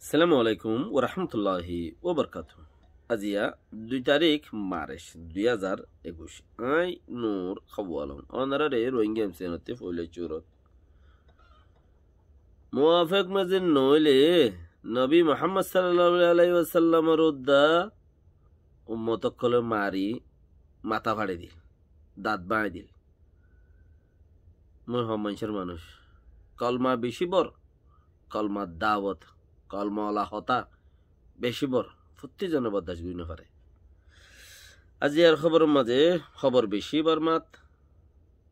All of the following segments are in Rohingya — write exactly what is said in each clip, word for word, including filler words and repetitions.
Assalamu alaikum warahmatulláhi wabarakátuhu. Aziya dui tarík Marc dui házar ekuic. Añí Nur Hawalong. Ónoraré Rohingya M C N ottú foila cúrut. Muwafek mazin noóile Nobi Muhammad sallallahu alaihi wasallamor uddá ummot ókkolé mari matá façi dil, dañt báñgi dil. Mui hom maincór manúic. Kolma bicí bor, kolmar dawot, kolma ola hotá bicí bor. Fottí zone bordac gorí nofaré. Aziyar hóboror mazé hóbor bicí Bormat,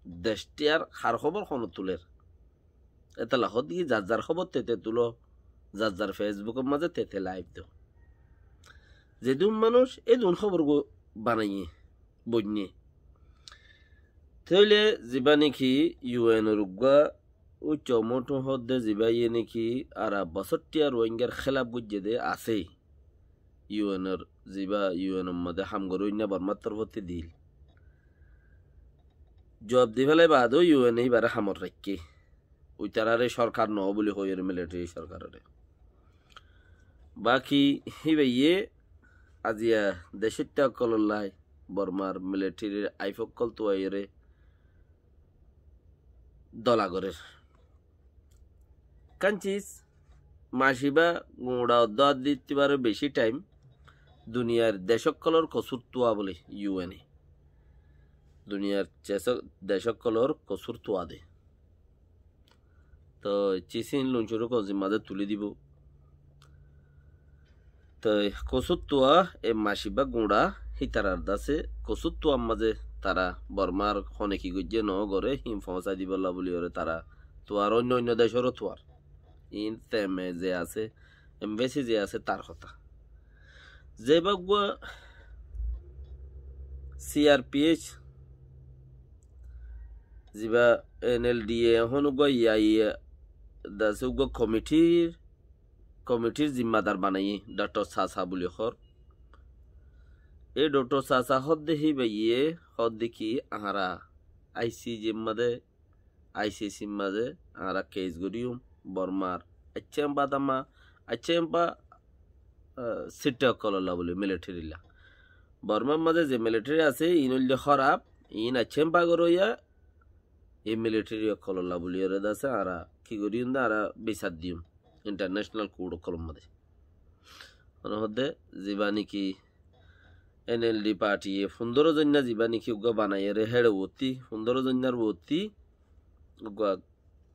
dectiyar har hóbor honot tuler. Etolla hoódde ki zar zar hóbor tete tuló, zar zar Facebookor mazé tete laif do. Zedún manúic edún hóbor gua banaiyé, boinné. Tóile zibá néki U N or uggúa ucco mothú hoódde zibáye néki añára bosóttiya Rohingyar hélaf goijjé dé asé. U N or zibá U N or mazé ham goróinna Bormar torfóttu dil. Zuab di félai baade U N e íbaré hamot raikké. Uitararé sorkar noó buli hoiyóre, militeri sorkaroré. Baki híbaye aziya decóitta ókkolóllai Bormar militerir aif ókkol tuaiyóre dola gorér. Ekkán cis macibá guñça oddó addi ittibaró bicí thaim duniyar dec ókkolór kosúr tuá bóli U N e. Duniyar ces-, dec ókkolór kosúr tuá de. Toi cisín luncurú kon zimmadé tulí dibou. Toi kosúttua e macibá guñça hítarar dase kosúttuar mazé tará Bormár hone ki goijjé noó goré híin foóñsai dibollá buliyóre tará tuar oinno oinno decóro tuar. Iín teme ze asé, embesi ze asé tar hotá. Zebá uggúa C R P H, zibá N L D A, ehón uggúa I A I A, dase uggúa komitir, komitir zimmadar banaiyé, Doktor Sasa buli hoór. E Doktor Sasa hoódde híbaye hoódde ki añára I C J mazé, I C C mazé añára kes goríyum, Bormar aiccá emba dama, aiccá emba, ah, sitta ókkolólla buli, militerilla. Bormar mazé ze militeri asé, iín óilde hóraf, iín aiccá emba goróiya, e militeri ókkolólla buliyóre dase añára ki goríyum de añára bisar diyum, intarnecenal kurt ókkolór mazé. Mone hoódde zibá néki N L D partiye fundóro zoinna zibá néki uggúa banaiyére héçe uottí, fundóro zoinnar uottí uggúa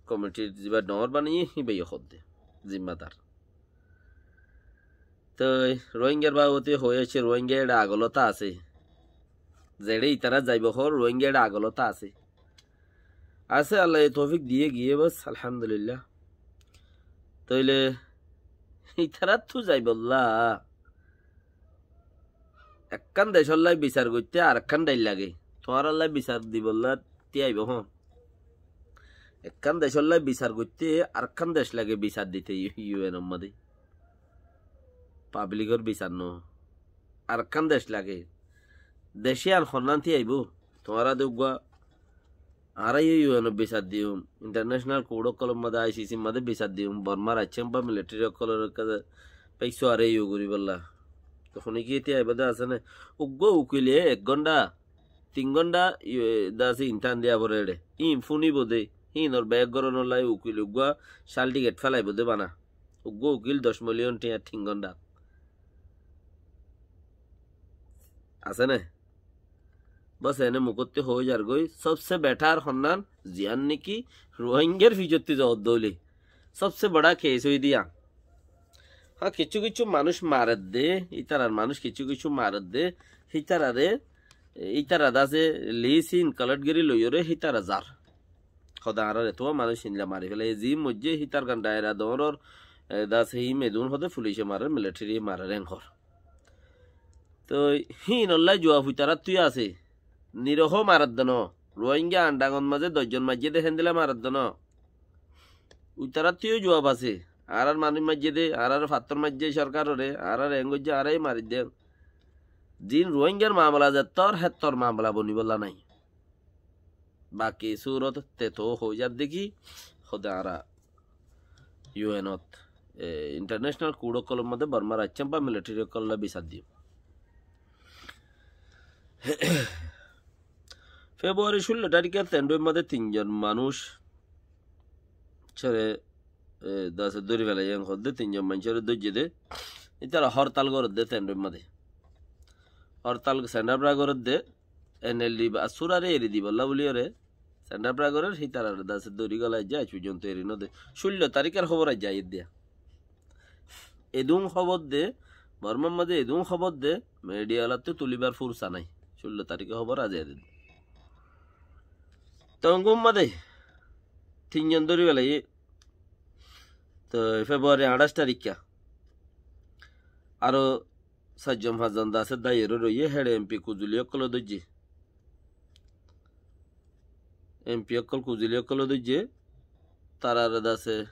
komitir zibá dhoóñr banaiyé híbaye hoódde zimmadar. Toi Rohingyar babote hoói aiccé, Rohingya eçe agolóta asé. Zeçé itará zaibou hoór, Rohingya eçe agolóta asé. Asé, Allaye toufik diyé giyé bos, alhamdulillah. Tóile itaráttu zaibollá ekkán decóllai bisar goitté arekkán dec lage. Tuáñrállai bisar dibollá tíaibou hoón. Ekkán decóllai bisar goitté arekkán dec lage bisar dite U N or mazé. Pablikor bisar noó. Arekkán dec lage. Dec yían honnán tíaibou. Tuáñra de uggúa añára yó U N ot bisar diyum, intarnecenal kurt ókkolór mazé, I C C mazé bisar diyum, Bormar aiccá emba militeri ókkolór mazé, faiccú añára yó goríbollá. Toi hone ki tíaibou de asé né? Uggúa ukile ek gónda, tin gónda, e, dase intan diya foré eçe. Híin fúnibou de, híinor bek gorónollá ukil uggúa sal tiket félaibou de bana. Uggúa ukil doc miliyon thiañ tin gónda. Asé né? Bos ene mukótti hoói zargói, sobse betar honnán, ziyán néki Rohingyar ficotti zoot dóile. Sobse bora kes óiye de yían. Há, kiccú kiccú manúic maredde, ítarar manúic kiccú kiccú maredde, hítarare, ítara dase list híin kolek gorí loiyóre hítara zar. Hóde añárar etuwa manúic híinla mari félaiye, ziín moijjé hítar gán daira dóñror, e, dase híin medún hóde fulice marer, militeri marer, enkor. Toi híinollá juaf uitaráttu yó asé. Nirohó maredde noó. Rohingya Andangot mazé doc zon maijjé de héndilla maredde noó. Uitaráttu yó juaf asé. Añárar manúic maijjé de, añárar fattór maijjé sorkaroré, añárar eén goijjé, añáraye maridde. Ziín Rohingyar mamela zettór, héttor mamela bonibollá nái. Baki surot te toó hoói zadde ki, hóde añára U N ot e, international court ókkolor mazé Bormar accám ba military ókkolore bisar diyum. February cúllo tarikor Tendhóir mazé tinzon manúic córe, e, dase dóri félaiye, en hoódde tinzon maincóre dóijje dé. Ítara hórtal gorédde Tendhóir mazé. Hórtal sendabra gorédde, N L D ba asúrare eri dibolla buliyóre sendabra gorér, hítarare dase dóri golaijje, aij foijjonto eri node. Cúllo tarikor hóbor aijja aiyér diya. Edún hóbor de, Bormar mazé edún hóbor de, media olattú tulibar fursa nái. Cúllo tarikor hóbor aijja aiyér de. Tongum mazé tinzon dóri félaiye. Toi February añçáic tarikka. Aró sairjon fañszon dase dái ere roiyé, héçe M P kuzuli ókkole dóijje. M P ókkol, kuzuli ókkole dóijje, tarare dase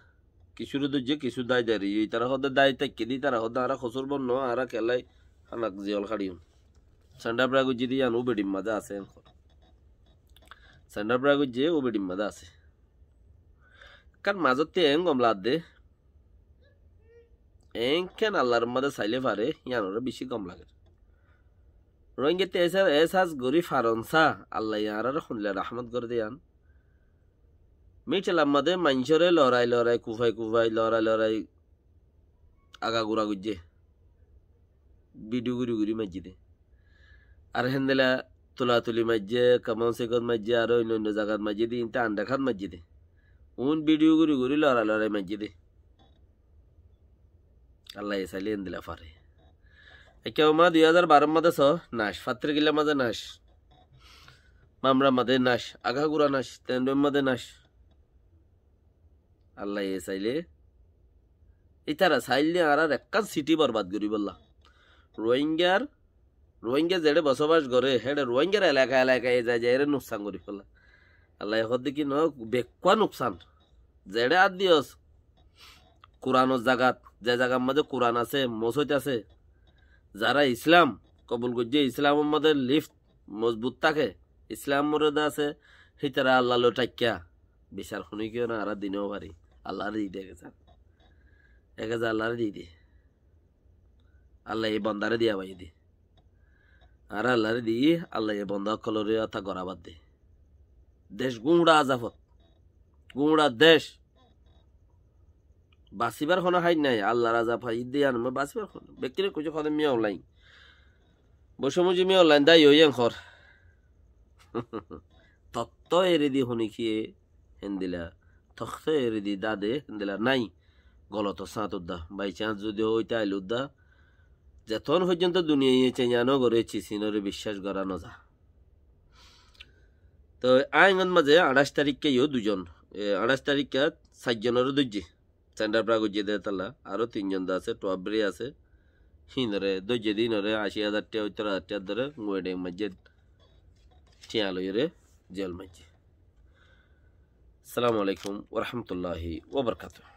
kissúre dóijje, kissú dái dái roiyé. Ítara hoódde dái táikke dé, ítara hoódde añára kosúrbor no, añára kiyólla hának ziyól háçiyum. Sendabra goijje dé yían ó beçir mazé asé en hoór. Sendabra goijje ó beçir mazé asé. Ekkán mazótte eén gom laadde, eénken Allar mazé sailé fare, yíanoré bicí gom lager. Rohingyate esa-, esas gorí faron sá, Allaye añáráre hondilla rahmot goré de yían. Míthelar mazé maincóre lorai lorai, kufai kufai, lorai lorai agagura goijjé. Bidiu guri guri maijjé dé. Ar héndilla tulatuli maijjé, kamon sikot maijjé, aró oinno oinno zagat maijjé dé, inte andhekát maijjé dé. Uún bidiu guri guri lorai lorai maijjé dé. Allaye sailé héndilla fare. Ekka umá dui házar baró mazé só, nac, Fattirkilla mazé nac. Mamra mazé nac, agagura nac, Tendhóir mazé nac. Allaye sailé, ítara sailé añárar ekkán siti borbad goríbolla. Rohingyar, Rohingya zeçé bosobas goré, héçe Rohingyar elaka elaka e zai zai ere nuksan gorí féla. Allaye hoódde ki no, bekkúa nuksan. Zeçé ar diyos, Kuranor zagat, ze zagar mazé Kuran asé, mosóit asé, zará Islam kobul goijjé, Islamor mazé lift mozbut táke, Islamor mazé asé, hítara Allaloi thaikka. Bicar honíkiye no, añára di no fari. Allaré di de ek házar. Ek házar Allaré di de. Allaye e bondaré diya baiyé de. Añára Allaré di, Allaye e bonda ókkoloré óta gorábar de. Dec gúñça azafot. Gúñça dec. Basíbar honó háin nái, Allar azaf háiye de yían, mui basíbar honó. Bekkúne kucú hodé miyá online. Bocómuji miyá online dái óiyen hoór. Tottó eri di honíkiye héndilla, tottó eri di dade héndilla nái. Golotor sáñt udda. By chance zudi óite ail udda. Zetón foijjonto duniyaiye céña no goré, cisínoré biccác gorá no za. Toi aññí engot mazé añçáic tarikka yó duizon, e, añçáic tarikka sairzonoré dóijje. Sendabra goijjé de talla, aró tinzon de asé, tuabri asé. Híinoré dóijje de, híinoré ací házar tiya, óttor házar tiya dóre, nguedeng maijjé tiya loiyóre, jel maijjé. Assalamu alaikum wa rahmatullahi wa barakatuhu.